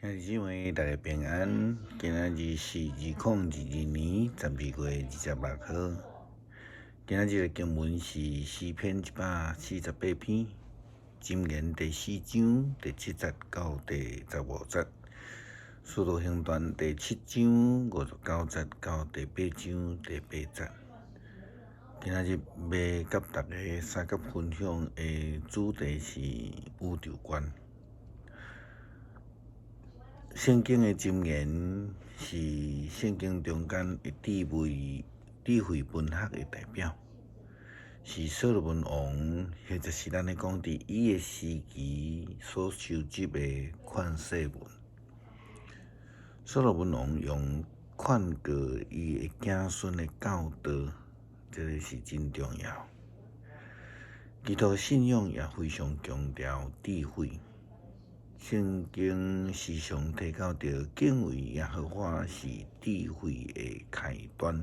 兄弟姊妹，大家平安。今仔日是2022年12月26號。今仔日的經文是詩篇148篇，箴言第四章第七節到第15節，使徒行傳第七章59節到第八章第八節。今仔日欲佮大家相佮分享的主題是宇宙觀。聖經的箴言是聖經中間的智慧文學的代表，是所羅門王或者是咱咧講佇伊的時期所收集的勸世文。所羅門王用勸告伊的子孫的教導，這个是真重要。基督信仰也非常強調智慧。聖經時常提到著敬畏耶和華是智慧的開端。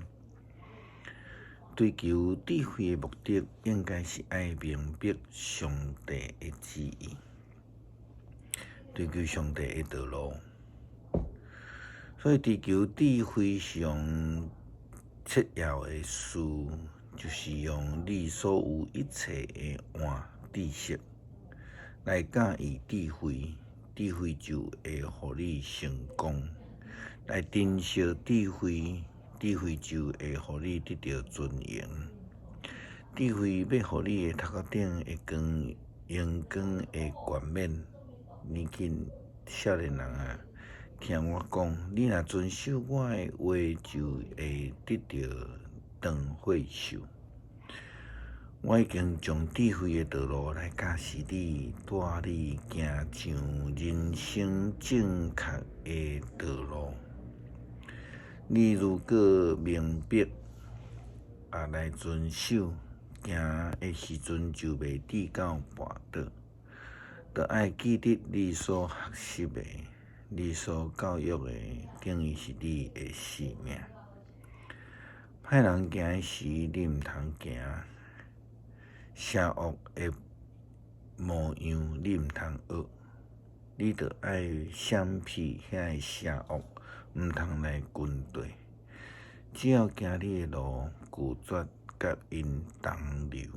追求智慧的目的，應該是愛明白上帝的旨意，追求上帝的道路。所以追求智慧上切要的事，就是用你所有一切的換知識來教育智慧，智慧就會予你成功；來珍惜智慧，智慧就會予你得著尊榮。智慧欲予你的頭殼頂的光榮光的冠冕。年輕少年人啊，聽我講，你若遵守我的話，就會得著長歲壽。我已經將智慧的道路來教示你，帶你行上人生正確的道路。你如果明白啊來遵守，行的時陣就袂致到跋倒。著愛記得你所學習的，你所教育的，等於是你的性命。歹人行的時，你毋通行；邪惡的模樣，你毋通學。你著愛閃避遐个邪惡，毋通來跟綴。只要行你的路，拒絕佮𪜶同流。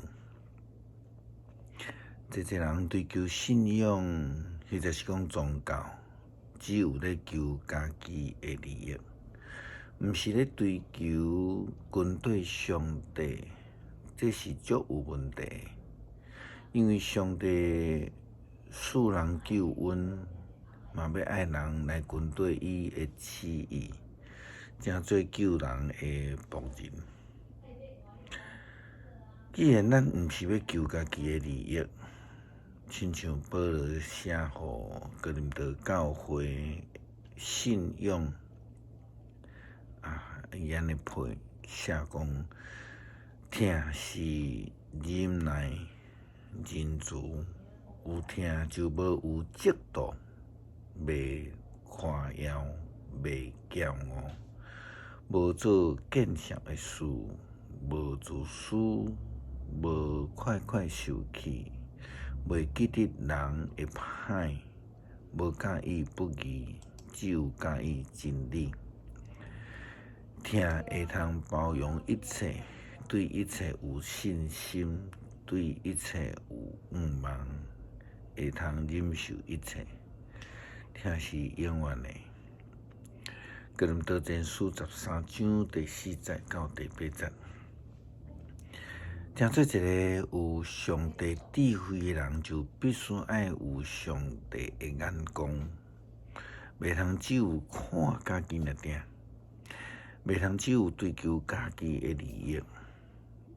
濟濟人追求信仰，或者是講宗教，只有咧求家己的利益，毋是咧追求跟綴上帝，這是足有問題。因為上帝賜人救恩，嘛欲愛人來跟綴伊的旨意，成做救人的僕人。既然咱毋是欲求家己的利益，親像保羅寫予哥林多教會信仰啊，伊按呢批寫講，疼是忍耐、仁慈，有疼就無有嫉妒，袂誇耀，袂驕傲，無做見笑的事，無自私，無快快受氣，袂記得人的歹，無佮意不義，只有佮意真理。疼會通包容一切，對一切有信心，對一切有盼望，會通忍受一切。疼是永遠的。哥林多前書13章第四節到第八節。成做一个有上帝智慧的人，就必須愛有上帝的眼光，袂通只有看家己爾爾，袂通只有追求家己的利益，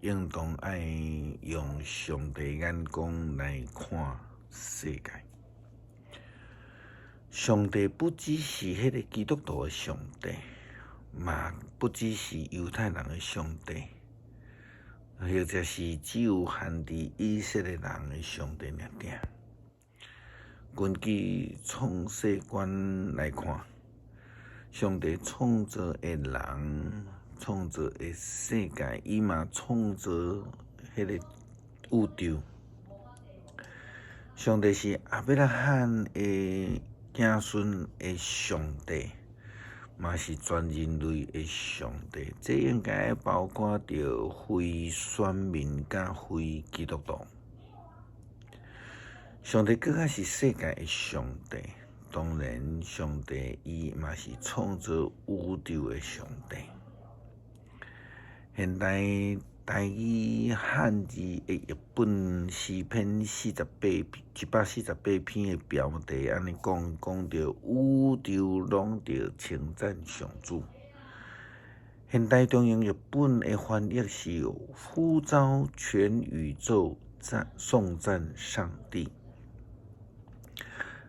應當愛用上帝眼光來看世界。上帝不只是彼个基督徒的上帝，嘛不只是猶太人的上帝，或者是只有限佇以色列人的上帝爾爾。根據創世觀來看，上帝創造的人，創造的世界，伊嘛創造彼个宇宙。上帝是亞伯拉罕的子孫的上帝，嘛是全人類的上帝。這應該包括著非選民佮非基督徒。上帝閣較是世界的上帝，當然，上帝伊嘛是創造宇宙的上帝。現代台語漢字的譯本詩篇148篇的標題按呢講，講著宇宙攏著稱讚上主。現代中英譯本的翻譯是呼召全宇宙讚頌讚上帝。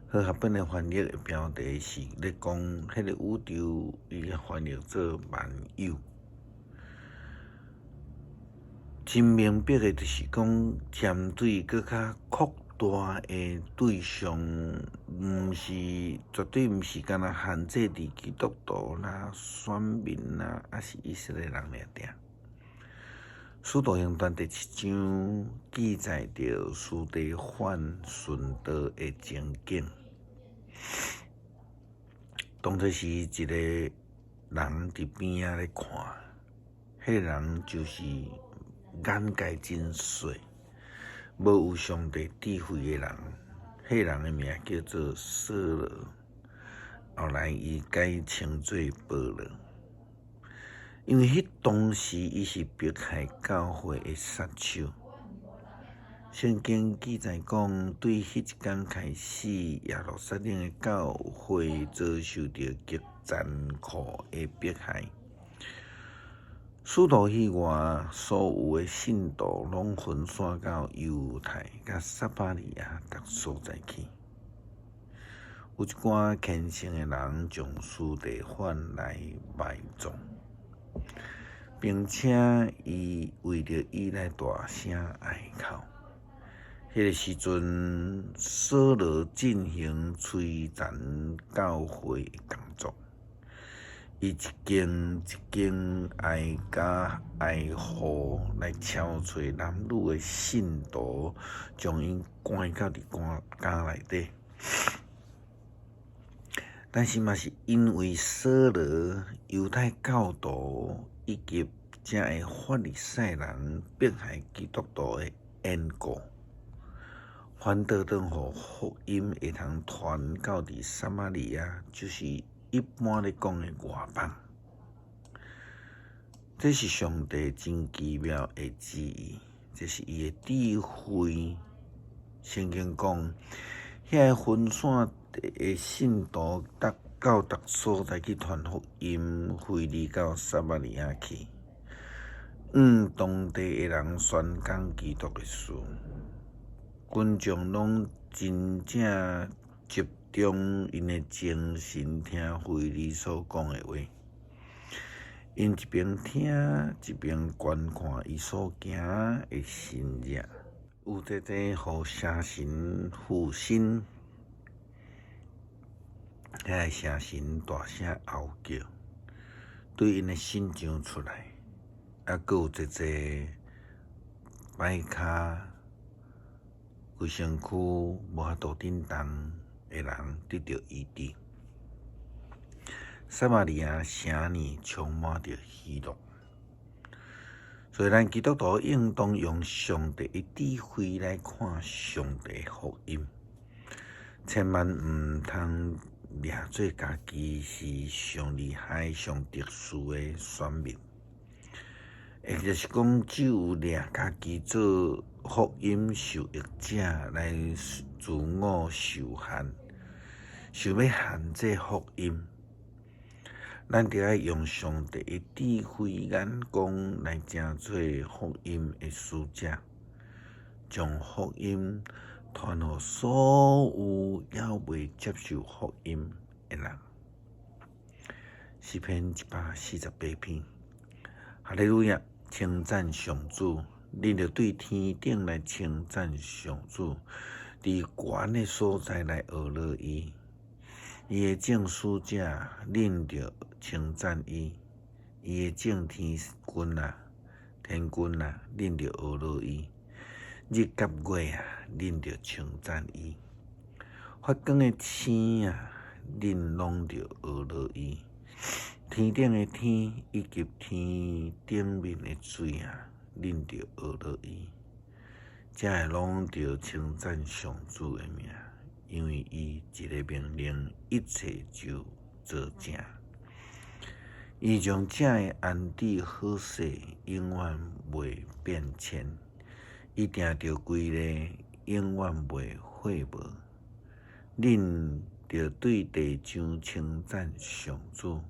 和合本的翻譯的標題是咧講，彼個宇宙伊翻譯做萬有。真明白的，就是講針對閣較擴大的對象，毋是絕對毋是干焦限制佇基督徒啦、選民啦，抑是以色列人爾爾。使徒行傳第七章記載著司提反殉道的情景。當初時一個人佇邊仔咧看，彼個人就是眼界真細，無有上帝智慧的人。彼個人的名叫做掃羅，後來伊改稱做保羅，因為彼當時伊是迫害教會的殺手。聖經記載講，對彼一工開始，耶路撒冷的教會遭受著極殘酷的迫害。使徒以外，所有的信徒攏分散到猶太佮撒瑪利亞逐所在去。有一寡虔誠的人將司提反來埋葬，並且伊為著伊來大聲哀哭。彼個時陣，掃羅進行摧殘教會的工作。伊一間一間挨家挨戶來敲揣男女的信徒，將𪜶關到佇監監內底。但是嘛是因為掃羅、猶太教徒以及遮的法利賽人迫害基督徒的緣故，反倒轉予福音會通傳到佇撒瑪利亞，就是一般咧講的外邦。這是上帝真奇妙的旨意，這是伊的智慧。聖經講，遐个分散的信徒，逐到逐所在去傳福音，腓利到撒瑪利亞去，向當地的人宣講基督的事，群眾攏真正集中𪜶的精神聽腓利所講的話，𪜶一邊聽一邊觀看伊所行的神跡，有濟濟予邪神附身，遐个邪神大聲嗷叫，對𪜶的身上出來，猶閣有濟濟擺跤、規身軀無法度振動的人得著醫治。撒瑪利亞城裡充滿著喜樂，所以咱基督徒應當用上帝的智慧來看上帝的福音，千萬毋通掠做家己是上厲害、上特殊的選民，或者是講只有掠家己做福音受益者來自我受限，想欲限制福音。咱著愛用上帝的智慧眼光來成做福音的使者，將福音傳予所有猶未接受福音的人。詩篇148篇，哈利路亞！稱讚上主，恁著對天頂來稱讚上主，佇懸的所在來呵咾伊。伊的眾使者，恁著稱讚伊；伊的眾天軍啊，天軍啊，恁著呵咾伊；日佮月啊，恁著稱讚伊；發光的星啊，恁攏著呵咾伊；天頂的天，以及天頂面的水啊，恁著呵咾伊。這个攏著稱讚上主的名，因為伊一个命令，一切就做成。伊將這个安置好勢，永遠袂變遷；伊定著規例，永遠袂廢無。恁著對地上稱讚上主，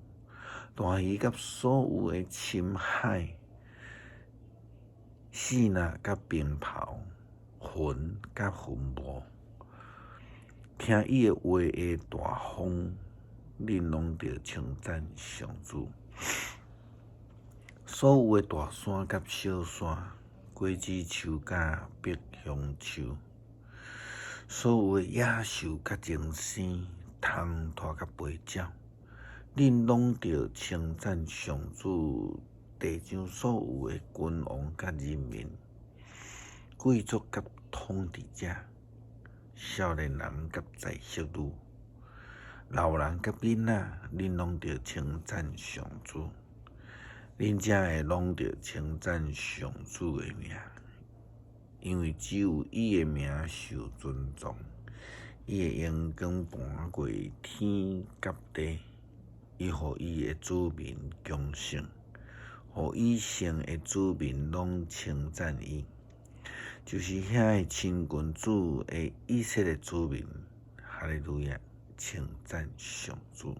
大魚佮所有的深海，死蚋佮冰雹，雲佮雲霧，聽伊的話的大風，恁攏著稱讚上主。所有的大山佮小山，果子樹佮柏香樹，所有的野獸佮精牲，獐兔佮飛鳥，恁攏著稱讚上主。地上所有的君王佮人民，貴族佮統治者，少年人佮在室女，老人佮囡仔，恁攏著稱讚上主。恁遮个攏著稱讚上主的名，因為只有伊的名受尊重，伊的榮光盤過天佮地，伊予伊的子民強盛，予以聖的子民攏稱讚伊，就是遐個親近主的以色列子民，哈利路亞，稱讚上主。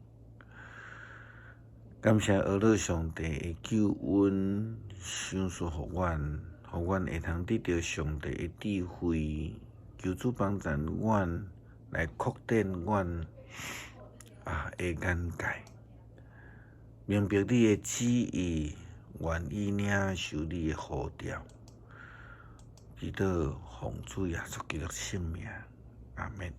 感謝呵咾上帝的救恩，賞賜予阮，予阮會通得著上帝的智慧，求主幫助阮來擴展阮的眼界，明白你的旨意，願意領受你的呼召。祈禱奉主耶穌基督聖名，阿們。